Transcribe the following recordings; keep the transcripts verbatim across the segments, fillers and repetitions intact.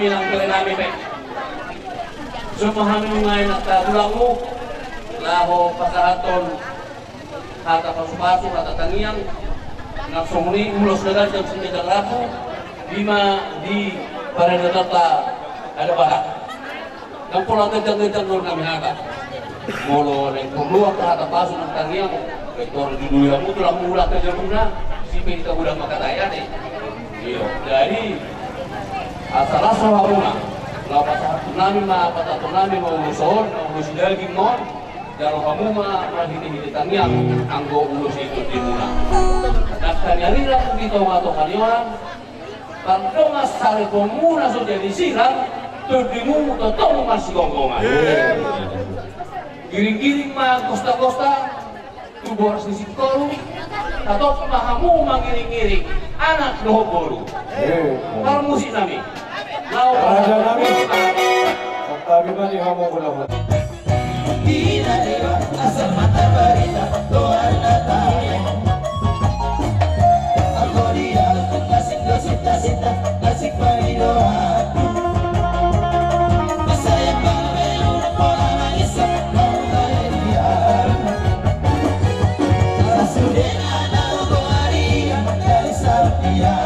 Inang dohot inanami pe. Songon hami nunga inanta tulangmu, laho pasahathon hata pasupasu, hata tangiang. Nang songon i ulos na ganjang sian ganjang rambu, i ma di paradatonta Adabatak. Ndang pola ganjang-ganjang dohononnami hata. Molo naeng porlu angka hata pasu nang tangiang, pintor didoli hamu tulangmu, ulaon na jabuna, sipe hita godang mangkatai ate. Iyo, jadi asa las rohamuna, laho pasahatonnami ma, pasahatonnami ma ulos on, na ulos daging on, jalo hamu ma marhite-hite tangiang anggo ulos i tondimuna. Ndang taniariran di tonga-tonga ni onan, tardongan sariponmuna so jadi sirang, tondimu tongtong marsigomgoman. Giring-giring ma gosta-gosta tu boras ni singkoru, hatop ma hamu mangiring-iring anak dohot boru. Parmusiknami. Laho rajanami. Santabi ma di hamu, bola-bola. Di na dewa asal mata barita, doan na tahe. Anggo dia tu kasih dosit-dosit, kasih pari doa. Masa yang baru, pola mangisap, mau bahagia. Sasudena na ugo ari yang dari Sabia.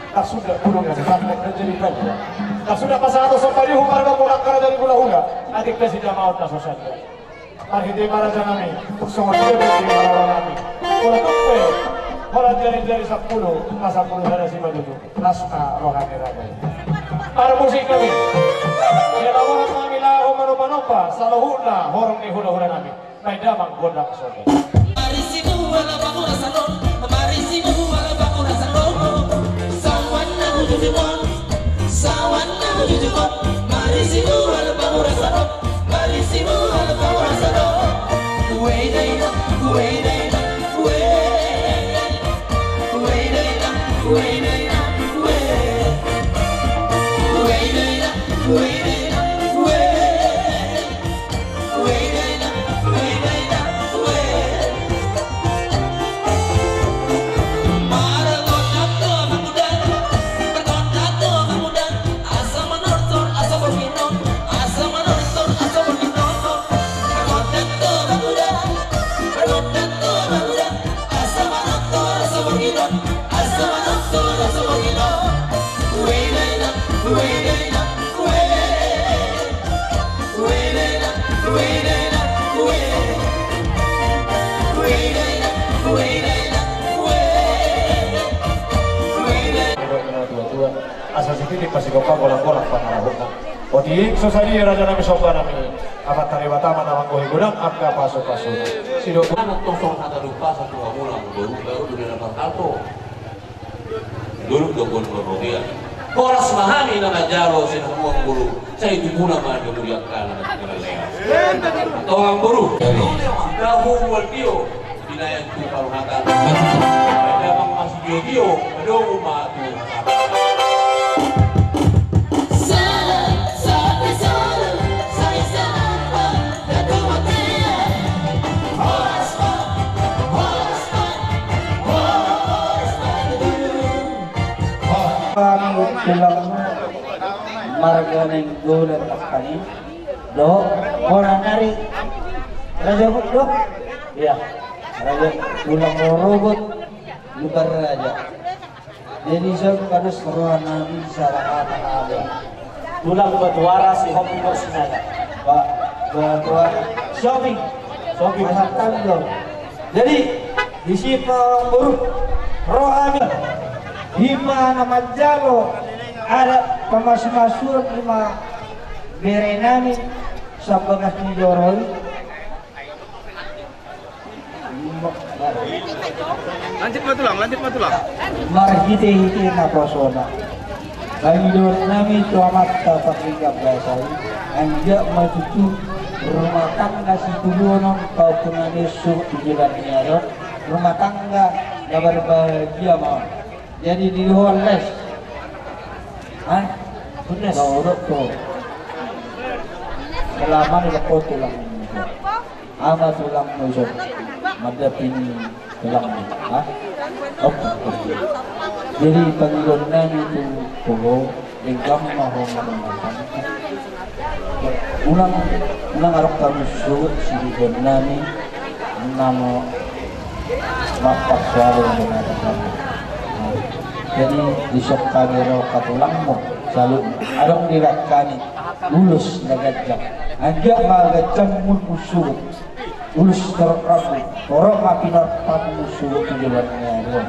Ndang suda bulung na sisandek na jadi patua. Ndang suda pasahaton somba ni uhum marga Polak raja ni hulahula, atik pe sijamaon na so sandek. Marhite ma raja nami, tung songon dia pe di maroro nami. Pola tung pe holan jari-jari sampulu, na sampulu sada sipatuju, las ma roha ni raja i. Marmusik nami. Ia laho nami laho manomba-nomba saluhutna horong ni hulahula nami. Baen damang gondang songon i. Marisi ma ala bangura salon, marisi ma ala bangura salon. Sawan na hujujukon, sawan na hujujukon. Marisi ma ala bangura salon, marisi ma ala bangura salon. Uwe daina, uwe daina, uwe. Uwe daina, uwe daina, uwe. Uwe daina, uwe daina, uwe. Asa sititi pasigompa bola-bola pangarahutna. Otik so sadia raja nami somba nami. Amanta Debata ma na manggohi godang angka pasu-pasuna. Sidok. Anak tosong hata lupa satu amuna baru baru dunia na marhalto. Dolok do gondang robean. Horas ma hami na manjalo sian hamu amangboru, sai tubuna ma di muli angka na manjalo. Antong amangboru. Sitahu mual tio, binaen tu paruhatan. Damang masitio-tio, adong ma tu. Kami tulang marga Nainggolan Astani. Dohot bona nari Raja Gundok. Iya. Raja tulang rorobot Lumban Raja. Jadi, so, padus roha nami salah kata kami. Tulang Batuara, Sihombing, Sinaga. Ba-, Batuara. Sihombing. Sihombing. Pasal tanggal. Jadi, di si pa boru roha nami. Ima na manjalo adat pamasu-masuon ima bere nami, sabagas ni joro i. Lanjut ma tulang, lanjut ma tulang. Marhite-hite naposona, pangidoan nami tu Amanta Pardenggan Basa i, anggiat ma tutu rumah tangga situbuhonon, paupuna ni suhut tu joloan ni ari on, rumah tangga na berbahagia ma. Jadi di ho, les. Hah? Les. Bawa doktor. Selama ni doktor tulang. Ama tulangmu ison. Mandampingi tulangmu. Hah? Oke, oke. Jadi pangidoan nami tu ho, denggan ma ho marumah tangga. Unang, unang adong hamu suhut siduhon nami, namo mamparsoal dengan kami. Jadi, dison hami ro tu tulangmu, saluhutna. Adong di bagasan hami, ulos na ganjang. Anggiat ma ganjang muna suhut. Ulos torop rambu, torop ma pinorpang suhut tu joloan ni ari on.